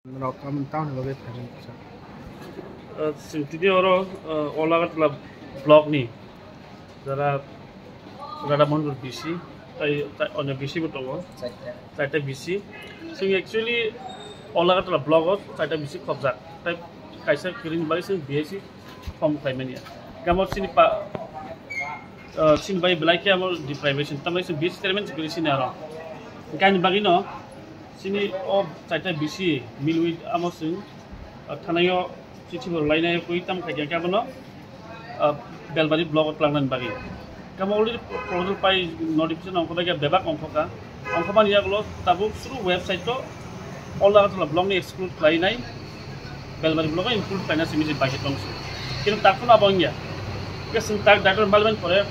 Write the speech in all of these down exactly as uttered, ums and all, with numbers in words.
Rok tamni bagwi phaijak kisa. Ah, chwng tini oro, ah, Ola Agartala block ni jara Radha Mohanpur B C, tai, tai onyo B C bo tongo. Chaita. Chaita B C. Chwng actually Ola Agartala block o chaita B C khobjak. Tai kaisa kwrwini bagwi chwng B S C form khlaimani ya. Gamo chini pa, ah, chini bai belai khe amo deprivation. Tamni chwng B S C chairman se kwrwi sini aro. Kaini bagwi no chini o chaita B C milwi amo chwng, ah, thanai o chithi bo lainai kwi tam khai khe abono, ah, Belbari block o twlangnani bagwi. Kamo already proposal pai notification ongkho bai khe bebak ongkho kha. Ongkho mani yagulo tabuk suru website o Ola Agartala block ni exclude khlainai, Belbari block o include khlaina simi se bai khe tong se. Kintu takhwno abo wngya. Khe chwng tak director malman pore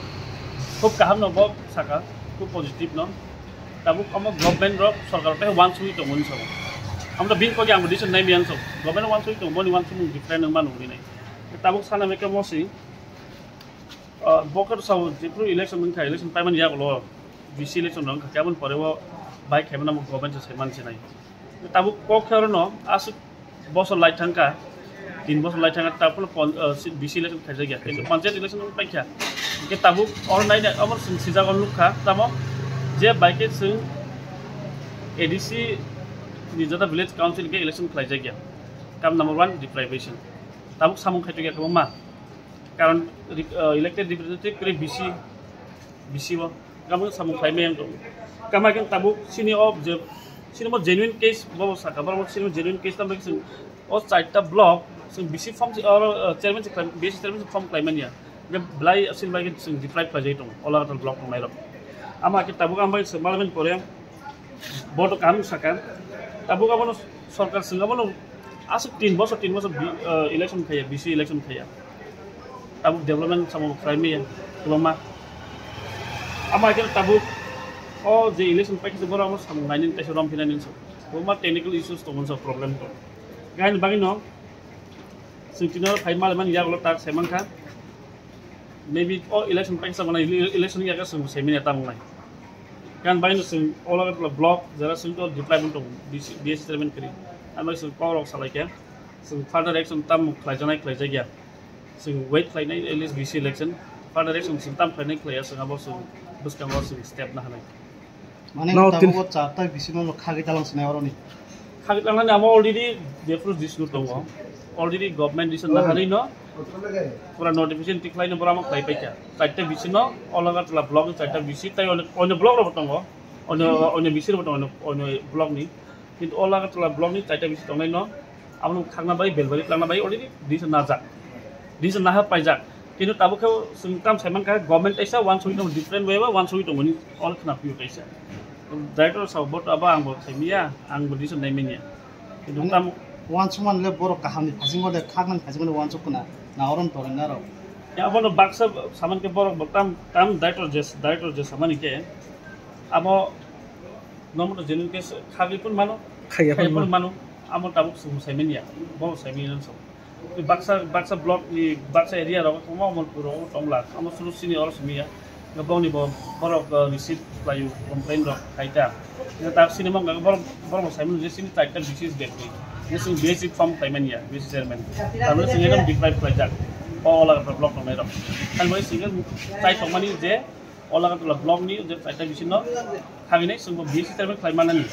khub kaham no bo saka, khub positive no. Tabuk omo government rok, sorkar rok tei wansugwi tongmani sabo. Amo to bini kogi ang decision nai miyan sabo. Government wansugwi tongmani wansugmung different wngma nungwi nai. Tabuk sana mekhe mosi, ah, bo khe sabo jephru election wngkha, election paimani yagulo B C election rok wngkha khe aboni pore o bai khaimano government se saiman se nai. Tabuk kok khe orono aswk bosor lai thangkha, tin bosor lai thangkha, ta phano pon-, ah, si-, B C election khaijak ya, kintu panchayat election wng paikha. Hingke tabuk oro naina, omo chwng sijak o nukha, tamo je bai khe chwng A D C ni jata village council hingke election khlaijak ya. Kam number one, deprivation. Tabuk samung khaitokya kwbangma. Karon re-, ah, elected representative kwrwi B C, B C o. Gabang samung khlai maya wng tongo. Kama khe tabuk sini o je, sini mo genuine case bo saka, borok sini mo genuine case tamo khe chwng o chaita block chwng B C form si, oro, uh, chairman si khlai, B C chairman si form khlai manya. Belai sini bai khe chwng deprive khlai jai tongo, Ola Agartala block tongnai rok. Ama khe tabuk ang bai chwng malai mani pore, Boto kaham saka. Tabuk abono sorkar chwng abono aswk tin bosor, tin bosor bi-, ah, election khaiya, B C election khaiya. Tabuk development samo khlai maya, kwbangma. Ama khe tabuk o je election paikhe borok abo samung nainani teisa rom phinani hinwi. Kwbangma technical issues tongo, problem tongo. Gaini bagwino chwng tini oro phai malai mani yagulo tak sai mankha. Maybe o election paisa mana ele-, election yaga sung seminar tamo nai. Kan bai no sung Ola Agartala block jara sung to department to B C, B S chairman kri. Ano sung power of salai kya. Sung further action tam khlai janai khlai jagya. Sung wait khlai nai at least B C election. Further action sung tam khlai nai khlai ya sung abo sung bwskango sung step na hanai. Mane no, tabuk tin- o charta bisingo no khagwi talang sinai oroni. Khagwi talang ni amo already jephru disnu tongo. Already government dison na hanai no. Pura notification tikhlai no borok khlai paikha. Charta bisino Ola Agartala block ni charta bisi tai onyo, onyo block rok tongo. Onyo, onyo bisi rok tongo, onyo, onyo block ni. Kintu Ola Agartala block ni charta bisi tongnai no. Abono khakna bai, belbari twlangna bai already decision najak. Decision naha paijak. Kintu tabuk khe chwng tam saiman kha government kaisa wansugwi tongo, different way ba wansugwi tongo ni all khna piyo kaisa. Director sabo bo to abo ang bo saimiya, ang bo decision nai manya. Kintu tam wansukmani le borok kaham ni phasingo de khaknani phasingo de wansuk khna na oron toron na rok. Ya abono baksa saman khe borok bo tam, tam director je, director je samani khe abo normal to genuine case khagwi pun mano, khagwi pun mano. Amo tabuk chwng saimanya, bo saimanya so. Baksa, baksa block ni baksa area rok tongma Amarpur rok tongla, amo suru sini oro simiya. Bongni bo borok, uh, receive khlaio complaint rok khaita. Tabuk sini mong borok, borok saimanya je sini charta B C bag ni. Je sini B C form khlaimanya, B C chairman. Tamni sini ekdom deprive khlaijak. O Ola block tongnai rok. Ang bai single chai tongmani je Ola Agartala block ni je charta B C no khagwi nai chwngbo B C chairman khlai manani.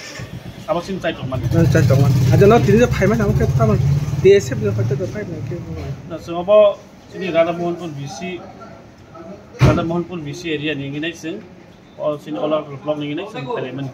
Abo sini chai tongmani. Chai tongmani. Aja no tini je phaimani amo khe tamo B S F ni hoite to phaimani khe. Na chwng abo sini Radha Mohanpur B C, Radha Mohanpur B C area ni ngi nai chwng o sini Ola Agartala block ni ngi nai chwng khlai mani.